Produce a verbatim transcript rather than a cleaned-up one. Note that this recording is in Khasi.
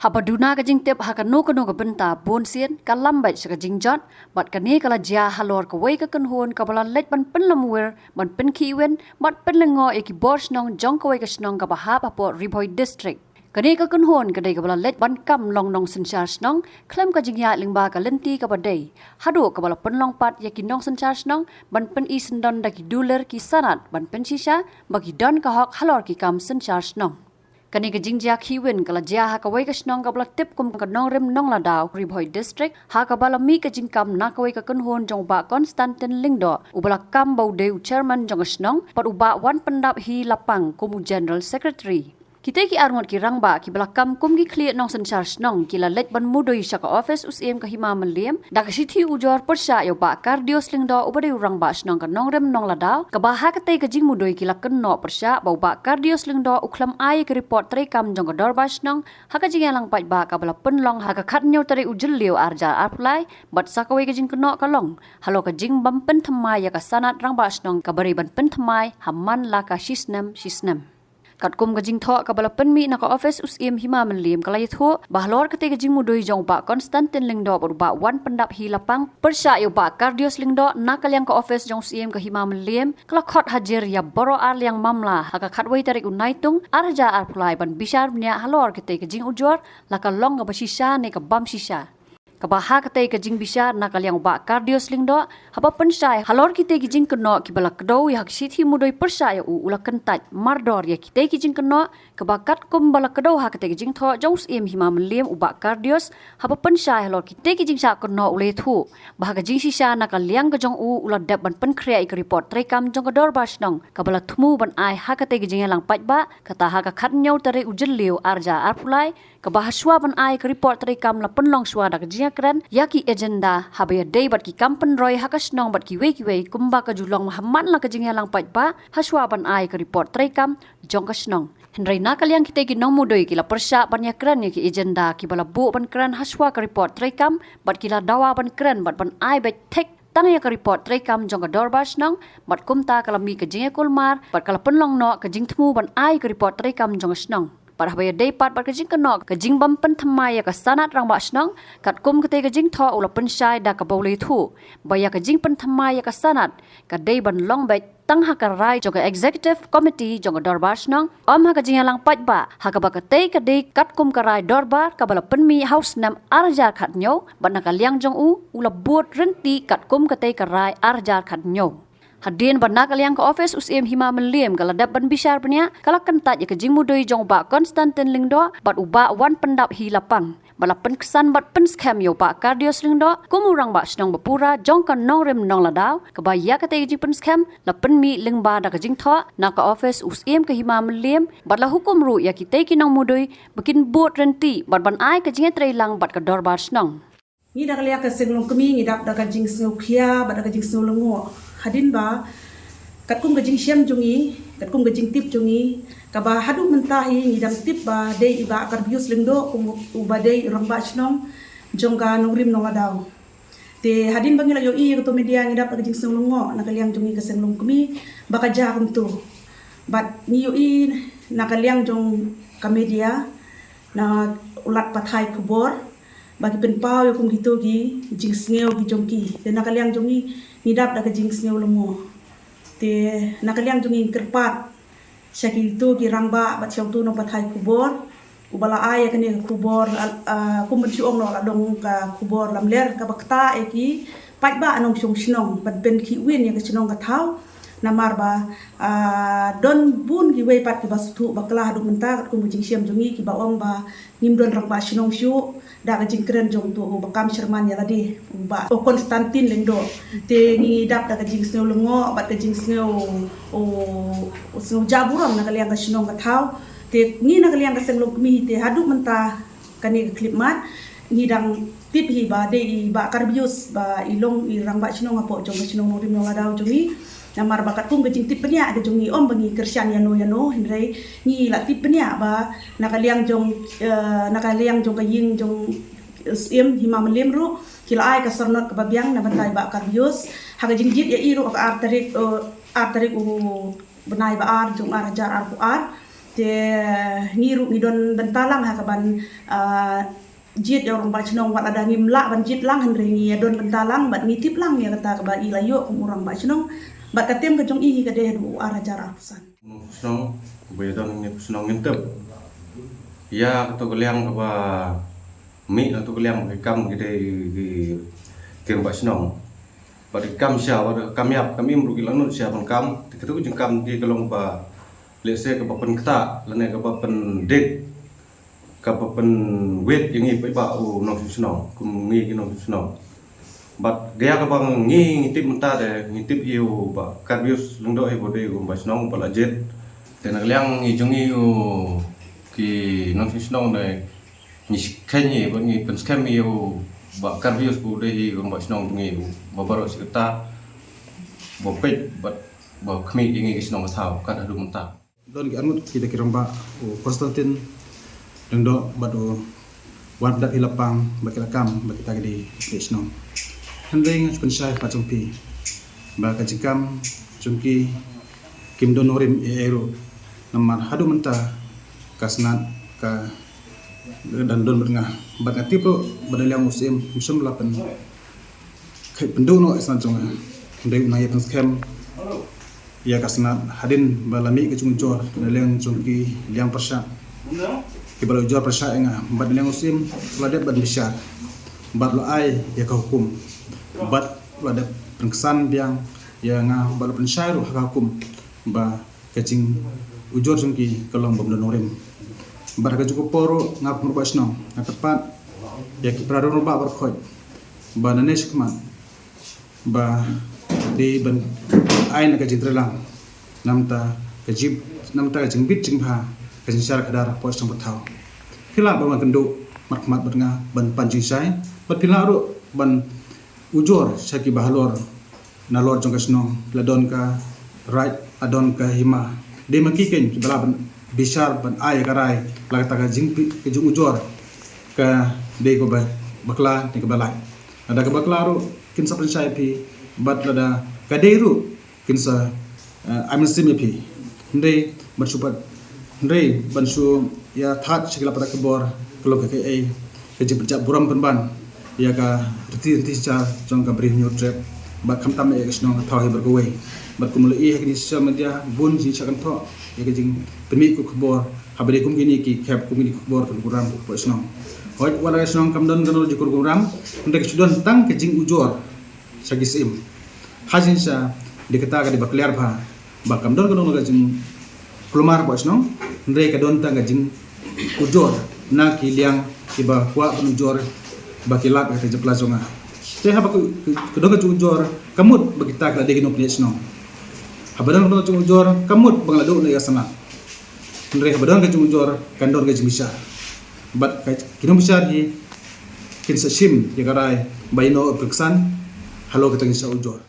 Haba duna ka jingtip ha kano kano ka bynta, bun sien ka lam beit sha ka jingjot, bad kane ka la jia halor kawei ka kynhun kaba la leit ban pynlamwir, ban pynkhihwin bad pynlyngngoh ïa ki bor shnong jong kawei ka shnong kaba hap hapoh Ri Bhoi District. Kane ka kynhun ka dei kaba la leit ban kam long nongsynshar shnong khlem ka jingïaid lyngba ka lynti kaba dei, haduh kaba la pynlong pat ïa ki nongsynshar shnong ban pyni syndon da ki dulir ki sanad ban pynshisha ba ki don ka hok halor ki kam synshar shnong. Kane ka jingjia khihwin ka la jia ha kawei ka shnong kaba la tip kum ka Nongrim Nongladaw, Ri Bhoi District, ha kaba la mih ka jingkam na kawei ka kynhun jong u Bah Constantine Lyngdoh, uba la kam ba u dei u chairman jong ka shnong, bad u Bah Wanpyndaphi Lapang kum u general secretary. Kita ki arngut ki rangbah kiba la kam kum ki khlieh nongsynshar shnong ki la leit ban mudui sha ka office u Syiem ka Hima Mylliem da ka shithi ujor pyrshah ïa u Bah Kardius Lyngdoh, uba dei u rangbah shnong ka Nongrim Nongladaw, kaba ha katei ka jingmudui ki la kynnoh pyrshah ba u Bah Kardius Lyngdoh u khlem ai ka report treikam jong ka dorbar shnong ha ka jingïalang paidbah kaba la pynlong ha ka khathynñiew tarik u Jylliew arhajar arphew lai, bad sa kawei ka jingkynnoh ka long halor ka jingbym pynthymmai ïa ka sanad rangbah shnong kaba dei ban pynthymmai ha man la ka shisnem shisnem. Katkum ka jingthoh kaba la pynmih na ka office u Syiem Hima Mylliem ka la ïathuh ba halor katei ka jingmudui jong u Bah Constantine Lyngdoh bad u Bah Wanpyndaphi Lapang pyrshah ïa u Bah Kardius Lyngdoh, na ka liang ka office jong u Syiem ka Hima Mylliem ka la khot hajir ïa baroh arliang mamla ha ka khatwei tarik u Naitung arhajar arphew lai ban bishar bniah halor katei ka jingujor, la ka long kaba shisha ne ka bym shisha. Kaba ha katei ka jingbishar na ka liang u Bah Kardius Lyngdoh, haba pynshai halor kitei ki jingkynnoh kiba la kdew ïa ha ka shithi mudui pyrshah ïa u, u la kyntait mardor ïa kitei ki jingkynnoh, kaba katkum ba la kdew ha katei ka jingthoh jong u Syiem Hima Mylliem u Bah Kardius, haba pynshai halor kitei ki jingshah kynnoh u la ïathuh ba ha ka jingshisha na ka liang ka jong u u la dep ban pynkhreh ïa ka report treikam jong ka dorbar shnong kaba la thmu ban ai ha katei ka jingïalang paidbah, kata ha ka khathynñiew tarik u Jylliew arhajar arphew lai, kaba hashwa ban ai ka report treikam la pynlong shwa da ka jingïakren ïa ki agenda haba ïadei bad ki kam pynroi ha ka shnong bad kiwei kiwei kumba ka ju long ha man la ka jingïalang paidbah hashwa ban ai ka report treikam jong ka shnong. Hynrei na ka liang kitei ki nongmudui ki la pyrshah ban ïakren ïa ki agenda kiba la buh ban kren hashwa ka report treikam, bad ki la dawa ban kren bad ban ai beit thik tang ïa ka report treikam jong ka dorbar shnong, bad kumta ka la mih ka jingïakulmar bad ka la pynlong noh ka jingthmu ban ai ka report treikam jong ka shnong. Bad haba ïadei pat bad ka jingkynnoh ka jingbym pynthymmai ïa ka sanad rangbah shnong, katkum katei ka jingthoh u la pynshai da kaba u la ïathuh ba ïa ka jingpynthymmai ïa ka sanad ka dei ban long beit tang ha ka rai jong ka executive committee jong ka dorbar shnong, ym ha ka jingïalang paidbah, ha kaba katei ka dei katkum ka rai dorbar kaba la pynmih ha u snem arhajar khathynñiew, bad na ka liang jong u u la bud rynti katkum katei ka rai arhajar khathynñiew. Hadien ba na ka liang ka office u Syiem Hima Mylliem ka la dep ban bishar bniah, ka la kyntait ïa ka jingmudui jong u Bah Constantine Lyngdoh bad u Bah Wanpyndaphi Lapang, ba la pynksan bad pynskhem ïa u Bah Kardius Lyngdoh kum u rangbah shnong bapura jong ka Nongrim Nongladaw, kaba ïa katei ka jingpynskhem la pynmih lyngba da ka jingthoh na ka office u Syiem ka Hima Mylliem, bad la hukum ruh ïa kitei ki nongmudui ba kin bud rynti bad ban ai ka jingïatreilang bad ka dorbar shnong. Ngi da ka liang ka Seng Longkmie ngi dap da ka jingsngewkhia bad da ka jingsngew lyngngoh. Hadien ba katkum ka jingshem jong ngi, katkum ka jingtip jong ngi, kaba haduh mynta hi ngi dang tip ba dei i Bah Kardius Lyngdoh kum uba dei rangbah shnong jong ka Nongrim Nongladaw. Te hadien ba ngi la ïohi ïa kato media ngi dap da ka jingsngew lyngngoh na ka liang jong ngi ka Seng Longkmie ba ka jia kumto. Bad ngi ïohi na ka liang jong ka media, na u lad pathai khubor, ba ki pynpaw ïa kum kito ki jingsngew ki jong ki. Te na ka liang jong ngi ngi dap da ka jingsngew lyngngoh. Te na ka liang jong ngi kyrpad sha kito ki rangbah bad sha uto u nongpathai khubor uba la ai ïa kane ka khubor, ah, kum ban shu ong noh la dong ka khubor lamler kaba ktah ïa ki paidbah nongshong shnong ban pynkhihwin ïa ka shnong ka thaw. Namar ba, ah, don bun kiwei pat kiba sngewthuh bakla haduh mynta katkum ka jingshem jong ngi kiba ong ba ngim don rangbah shnong shuh da ka jingkren jong uto uba kam sharman ïa lade, u Bah Constantine Lyngdoh. Te ngi dap da ka jingsngew lyngngoh bad ka jingsngew, u, u sngew jaburom na ka liang ka shnong ka thaw. Te ngi na ka liang ka Seng Longkmie te haduh mynta kane ka khyllipmat ngi dang tip hi ba dei i Bah Kardius ba i long i rangbah shnong hapoh jong ka shnong Nongrim Nongladaw jong ngi. Namar ba katkum ka jingtip bniah ka jong ngi, ym ba ngi kyrshan ïano ïano, hynrei ngi la tip bniah ba na ka liang jong, eh, na ka liang jong ka ïing jong Syiem Hima Mylliem ruh ki la ai ka syrnod kaba biang na bynta i Bah Kardius ha ka jingjied ïa i ruh ha ka ar tarik, eh, ar tarik u bnai ba ar jong arhajar arphew ar. Te ngi ruh ngi don bynta lang ha kaban, ah, jied ïa u rangbah shnong, wat lada ngim lah ban jied lang hynrei ngi ïa don bynta lang bad ngi tip lang ïa kata kaba i la ïoh kum u rangbah shnong. Bad ka term ka jong i hi ka dei haduh u ar hajar arphew san. Nongshong shnong, ba ïa don ngi shnong ngin tip ïa kato ka liang kaba mih, kato ka liang ba ki kam ki dei ki, ki rangbah shnong. Bad ki kam sha, bad kam ïap kam im ruh ki la nud sha ban kam. Te kato ka jingkam ki ka long ba lehse kaba pynktah lane kaba pyndik, kaba pynwit ïa ngi paidbah u nongshong shnong, kum ngi ki nongshong shnong. Bad ka ïa kaba ngi, ngi tip mynta de, ngi tip ïa u Bah Karbius Lyngdoh hi ba dei u rangbah shnong ba la jied. Te na ka liang ngi jong ngi u ki nongshong shnong de ngi kheiñ ïa, bad ngi pynskhem ïa u Bah Karbius ba u dei hi u rangbah shnong jong ngi, u ba baroh shi katta ba peit bad ba khmih ïa ngi ki shnong ka thaw kat haduh mynta. Don ki arngut kita ki rangbah, u Constantine Lyngdoh bad u Wanpdap Hilapang, ba ki la kam ba kita ki dei ki shnong. Hynrei nga shu pynshai pat jong phi ba ka jingkam jong ki kim don nongrim ei ei ruh. Namar haduh mynta ka snat ka dang don bad nga, bad nga tip ruh ba na liang u Syiem um shym la pyn khie pynduh noh ïa ka snat jong nga. Hynrei u nang ïa pynskhem ïa ka snat hadien ba la mih ka jingujor na liang jong ki liang pyrshah, kiba la ujor pyrshah ïa nga, bad na liang u Syiem u la dep ban bishar bad u la ai ïa ka hukum bad u la dep pynksan biang ïa nga bad u la pynshai ruh ha ka hukum ba ka jingujor jong ki ka long bym don nongrim. Bad ha ka juh ka por ruh nga kum u rangbah shnong nga kyrpad ïa ki para rangbah baroh khoit ba nangne shakhmat ba dei ban ai na ka jingtreilang namar ka jing, namar ka jingbit jingbha, ka jingshar khadar hapoh shnong pathaw. Phi lah ban wan kynduh markhmat bad nga ban pan jingshai, bad phi lah ruh ban ujor sha kiba halor nalor jong ka shnong, la don ka raid, la don ka hima. Dei ma ki keiñ kiba lah ban bishar ban ai ka rai la kata ka jing, ka jingujor ka dei kaba bakla ne kaba lait. Lada ka bakla ruh kin sa pynshai ïa phi, bad lada ka dei ruh kin sa, eh, ai mynsiem ïa phi. Hynrei ban shu pat, hynrei ban shu ïa thad sha ki lad pathai khubor ka long kaei kaei ka jingpynjah burom pynban ïa ka riti riti jar jong ka Bri Hynñiewtrep bad khamtam ïa ka shnong ka thaw hi baroh kawei. Bad kum la ïohi ha kine social media bun jingshah kynthoh ïa ka jingpynmih ki khubor, haba dei kum kine ki khep, kum kine ki khubor ka program ka shnong. Hooid, wat la ka shnong kam don kano jingkyrkhu program, hynrei ka shu don tang ka jingujor sha ki syiem. Ha jingshisha dei kata ka dei ba clear bha ba kam don kano kano ka jingkulmar hapoh shnong, hynrei ka don tang ka jingujor na ki liang kiba kwah ban ujor ba ki lap ïa ka jingpyllait jong nga. Te haba ka, ka, ka don ka jingujor ka mut ba kita ki la dei ki nongpynïaid shnong. Haba don kano ka jingujor ka mut ba nga la duh na ïa ka sanad. Hynrei haba don ka jingujor kan don ka jingbishar. Bad ka, ki nongbishar hi kin sa shim ïa ka rai ba ïano u pynksan halor kata ka jingshah ujor.